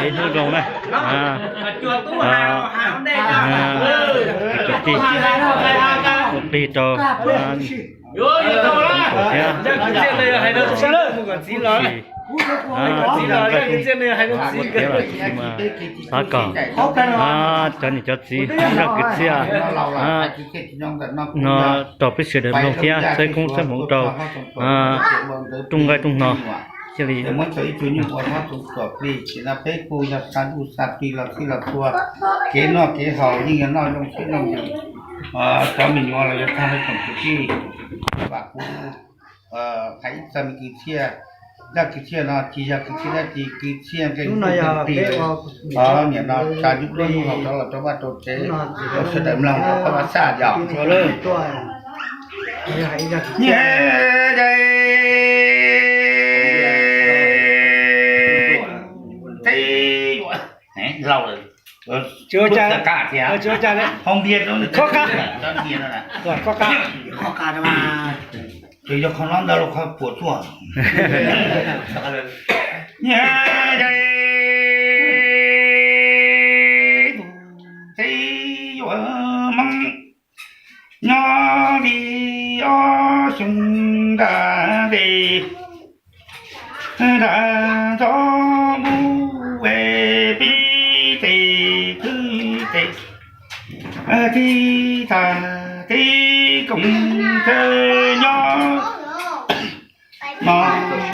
Hnub zoo na, kwv tij ua plig rau thiab. Xav kom cov niam cov txiv zaj kwv txhiaj no rau peb sawv daws mloog thiab txhawb koob txhawb hmoov rau rooj nqaij rooj hno thiaj li. Peb kuj yog xa ntuj xa plig los txhij los txhua, kev noj kev haus yeej yog noj zoo siab noj nyoos. Cov me nyuam los yuav tag lawm tsoom kwv tij, vam kuv hais ib txog me kwv txhiaj, zaj kwv txhiaj no tsis yog kwv txhiaj dab tsi, kwv txhiaj nkeeg ntuj nkeeg plig. Nim no xa ntuj dua ntuj haus rov los rau vaj rau tsev, rau sawv daws mloog rau qhov vaj xaj yom. Teb yuav laus lawm, tsis ua cas, tsis ua cas, hoo npias rau nws, kho qa, kho qa, kho qa, tsis yog qhov no ntawd los qhov puas tsuaj. Teb yuav Hmoob nyob li ob xyoo nta tes, nta ntxov mus es pib tes kwv tes, tib tag tib koom txawj nyob no,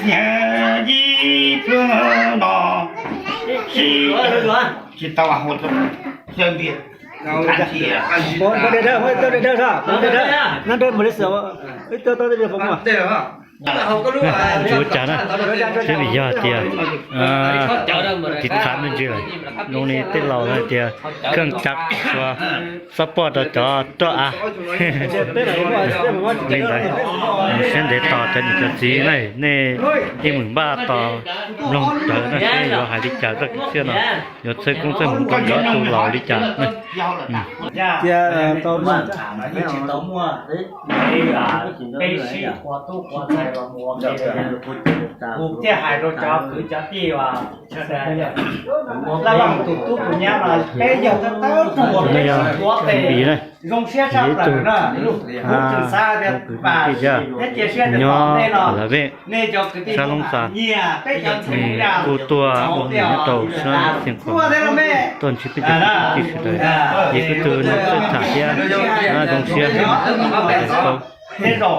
niag yib pluag no, tsis tau hu, txawj npias. Tsis ua cas na, thiab vim yog tias tiv thaiv me ntsis lawm, zoo li tej laus hais tias keej cav ua xab poj rau cov roj av li ntawd. Siab ntev tos cov niam cov txiv na, nej yeej meem npaj tos mloog rawv na seb yuav hais li cas zaj kwv txhiaj no, yuav txhawb koob txhawb hmoov rau cov tus laus li cas na. Tias tau muaj, tsis tau muaj, peb sib qhua tub qhua ntxhais los mus ua ke, kuv thiaj hais rau cov kwv cov tij uas sawv daws, laj laj tus tub tus nyab mas peb yog thawj thawj tug uas peb sib yuav tes zoo siab tshaj plaws na. Kuv tseem xav tias vam thiab cia siab tias tom ntej no nej cov kwv tij Hmoob nyiam peb cov ntxhais kuj tuaj ua nyob rau sab Xeev Khuam, tuaj ntsib peb cov kwv tij sawv daws, ces kuj tus no txawj tham thiab zoo siab. Tau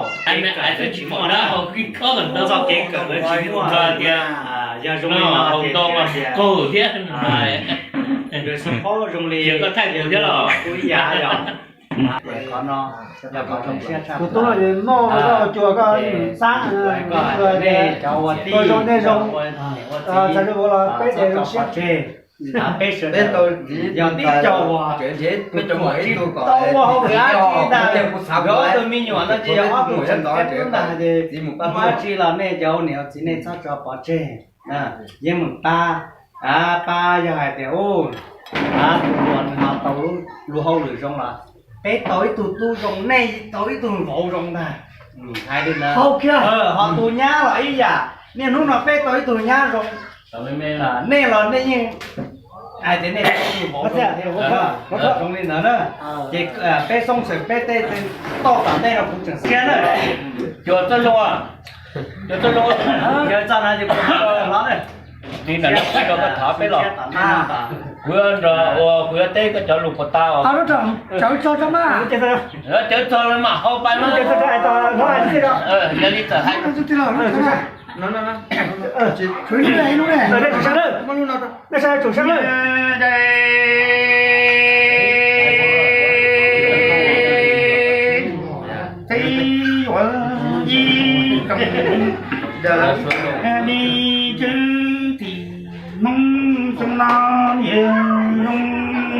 thiab, koj thaij kuv thiab los? Tus tub no noj koj cua koj xab, nej cov ua tij zoo, nej zoo, txhais li vauv los peb ces zoo siab. Peb sawv daws yog tib co uas tsis tau ua hauj lwm dab tsi ntag, yog ob tug me nyuam no ces yog ob tug tseem ceeb ntag ces muaj dab tsi los nej cov ua niam ua txiv nej txhob tso pov tseg. Yeej meem pab, pab yog hais tias tus hluas nws ho tau lub hauj lwm zoo los peb tau ib tug tub zoo, nej tau ib tug vauv zoo ntag. Hais li ntawd, ho tus nyab los ib yam, niaj hnub no peb tau ib tug nyab zoo, nej los nej yeej hais tias nej tau ib tug vauv zoo thiab, zoo li ntawd na. Ces peb xoob xwm peb tej toj tom ntej no kuv tseem siab na. Cuag txoj zoo, cuag txoj zoo, yog txoj no ces kuv los na. Li ntawm no kuv rau koj thov peb los, kuv yuav nrog ua, kuv yuav teb koj cov lus puas tau. Cawv txog mas hau pais mas, yog li txawm hais Teb yuav ib koom ntawm me cwj tim Hmoob xyoo no niam zoo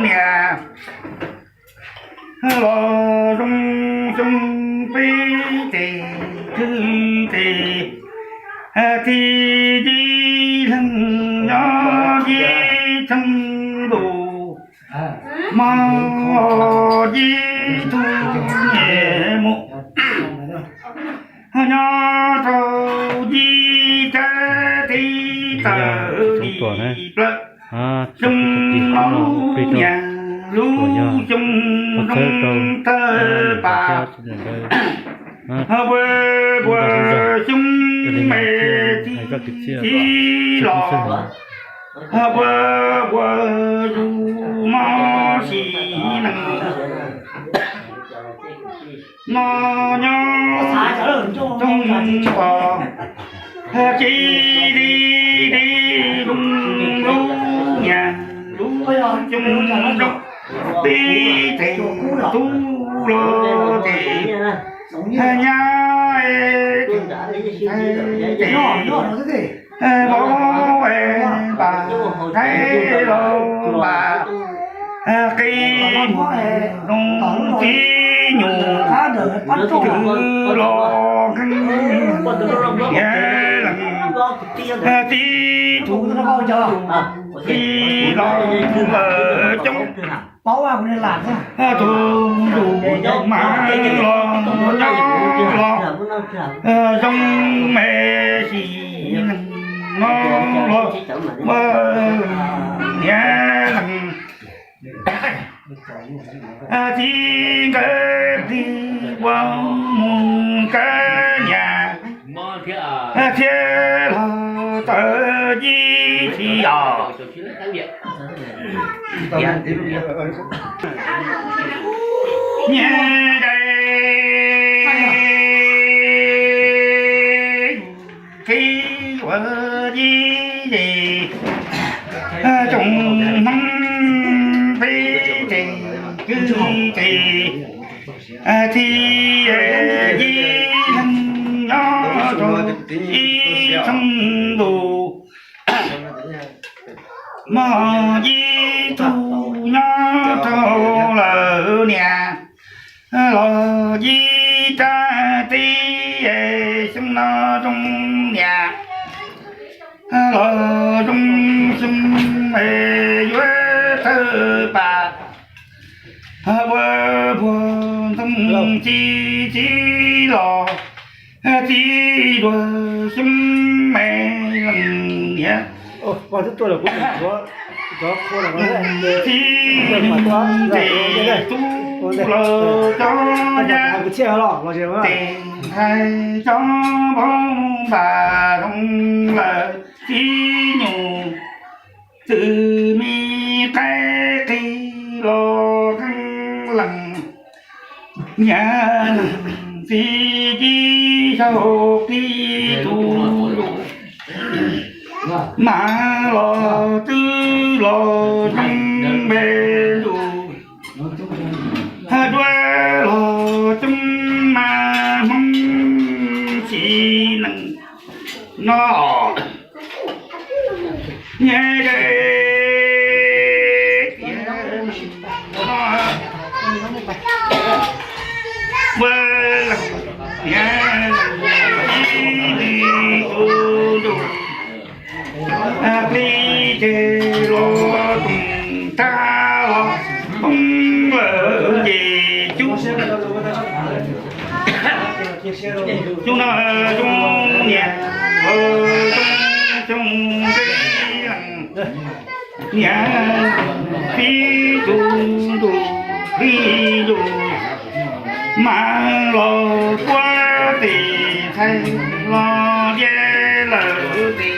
niam los zoo xyoo peb tes kwj tes, tij yib leeg nyob yib txheej lus, mog yib tug niam mus nyob rau yib teb tib tawm li plawv. Xyoo no plig rau, uas yog pov thawj rau tawg pas, pua xyoo me txij los, pua pua zus mos sim neej no nyob txog pom tsis li li lub niam lub xyoo nrog pib tes tub los tes nyab tes vauv npam thaib los npam qi tib nyuag twm los nqeeb niam leej tib tug tib los lawm coob tug ntuj mas los nyob los zoo me sim neej no los ua niam leej txiv nkawd plig ua mus kawd niam thiab los tawm yib tsis yos. Niam dais qhib ua yib ces tsoom Hmoob peb ces kwv ces thiaj yib leeg nyob rau ib tsoom ntuj. Mog yib tug nyob rau lawm niam los yib rab tib xyoo no zoo niam los zoo xyoo es yuav tawg pas ua puag ntxoog txi txiv los txiv duag xyoo me leej niam txiv tes tub los cov nyab tes hais cov npam zoo lawm tib nyuag twm me qaib qig los qeeb leej niam leej txiv ci saum qi tus mas los twb los zoo npe lus duab los coob mas Hmoob txiv neej no niam dais ua leej niam leej txiv li tus ntuj plig ces los toom tag los poob lawm ces cub cub no zoo niam zoo zoo nqi leej niam txiv tus ntuj plig lus mas los kuab tes ntxhais los liab lawm tes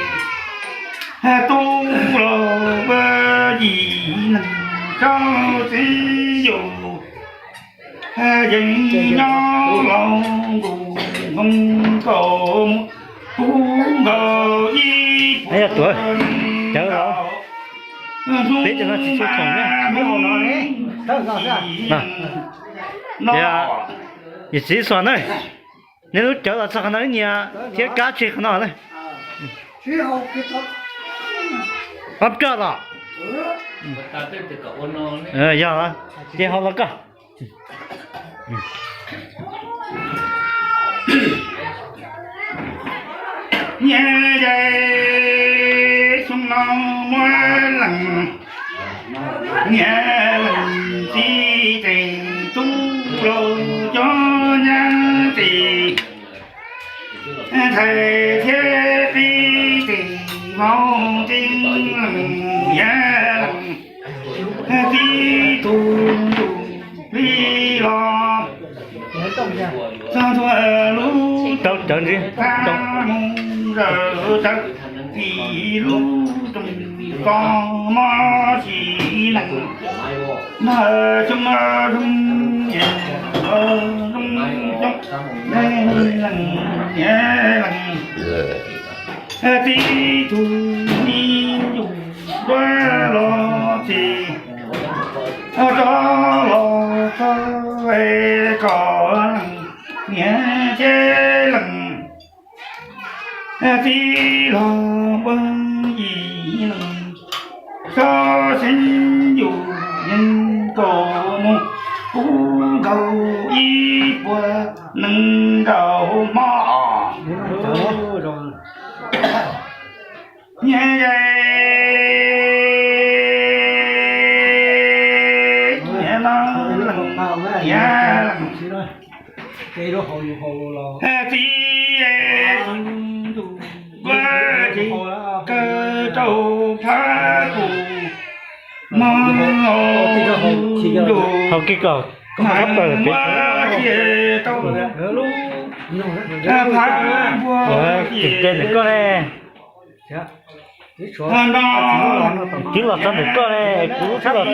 tub los ua yim neeg tsob txiv yus yeej nyob los nqus hmoo kaum mus pub nkaus ib puas nees nkaum hnub mas no. Yawm txiv Xuas na, nej lub cawv los txog qhov no ib niam thiab kab tseg qhov no na. Pab roj los. Yog, ces hau los koj. Niam dais xyoo no muab leej niam leej txiv tes tub los cov nyab tes ntxhais thiab qi tes vauv qi Tib tug plig los txog ntua lub rau cawv ntsis, mus zawm tawm tim lub rooj ko mob si lees, nag xyoo zoo zoo xyoo lees lees. Tib tug me nyuam duab los txij, rov los txog kom lees niam ces lees, txij los npuag yim lees, xyov xeeb yus yeej kom mus kub nkaus ib puas nees nkaum hmo. Nyiaj yais, nyiaj no, nyiaj lees, txiv, ntuj, kawg rau phab tus mog, ntuj, hau kib koj, koj qab plaws pem, phab npuag tim ntawm koj ne. Twb los txog ntawm koj ne, kuv twb los,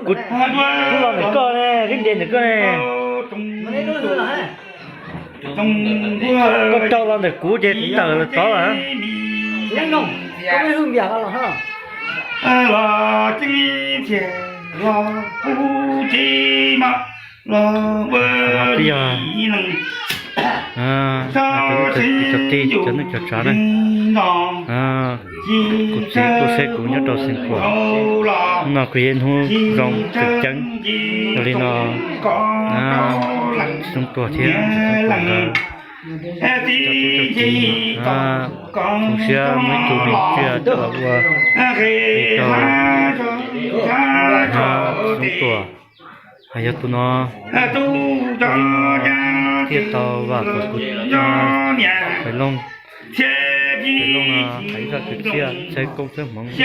kuv twb los ntawm koj ne, twb nce ntawm koj ne. Koj rau los ntawm kuv ces tawm tod lawm. Los ceeb thiab los kuv tsis mas los ua li neeg, cov tij cov neej cov tsav na, kuv txiv tuaj saib kuv nyob rau Xeev Khuam, hnub no kuv yog hnub zoo tseem ceeb. Yog li no, Xeev Tuam thiab Xeev Khuam nkawd, cov tub cov kiv, zoo siab muaj ib tug me tsiaj coj los ua li rau Xeev Tuam. Hos yog tus no thiaj tau vam kom kuv Faiv Looj, Faiv Looj no hais ib zaj kwv txhiaj txhawb koob txhawb hmoov rau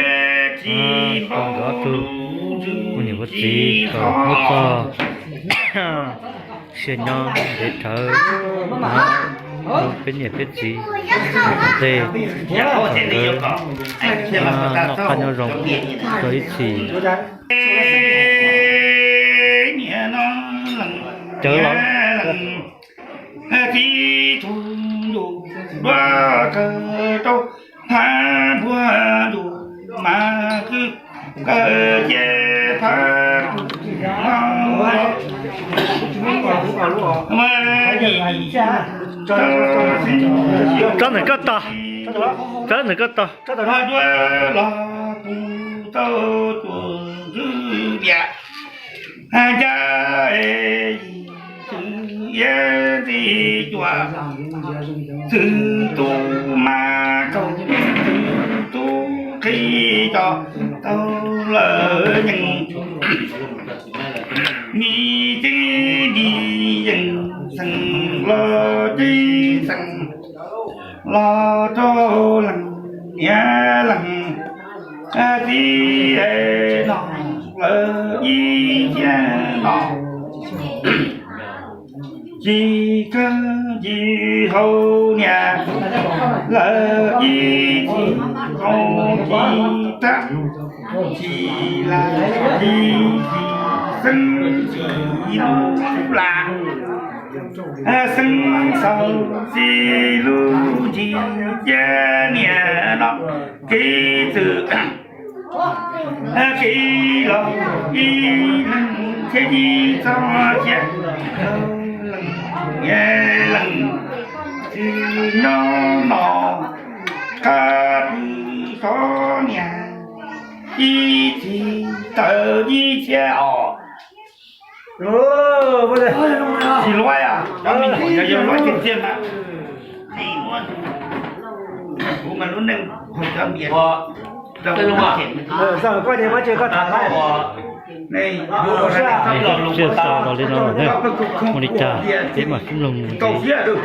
nkawd ob tug ua niam ua txiv kom muaj txoj sia nyob ntev dhawv, peb niam peb txiv tom ntej, kom nkawd noj qab nyob zoo txog ib txhis. Cawv los, tib tug ntuj duab kawg rau phab npuag ntuj mas kwj kawg ces phab tsob ntawm koj tog, tsob ntawm koj tog. Duab los puv tau cuag ntsuj liam, ncaj es yim txwv iab ntxiv cuam, txwv tub mas kaus, txwv tub qhib cos tau lawm yeej, mi txwv mi yeej xeem los tib xeem los rau leej niam leej txiv no lawm ib ciag no. Ci kawg ci hau niam lawm ib ci hau ci rab ci las ci ci xeeb ci lub las xeeb xaus ci lub ci ciab niam no kev txwm kev los ib leeg thiab ib txoj cia leej niam leej txiv nyob no qab pw xov niam ib txhis tawm ib ciab os. Tsis luab, cov me nyuam yog luab tiag tiag mas, kuv mas lub neej haus cov npias rau koj ces koj tham tsiaj xaus los li no ne, ua li cas peb mam sib nloog mus ntxiv.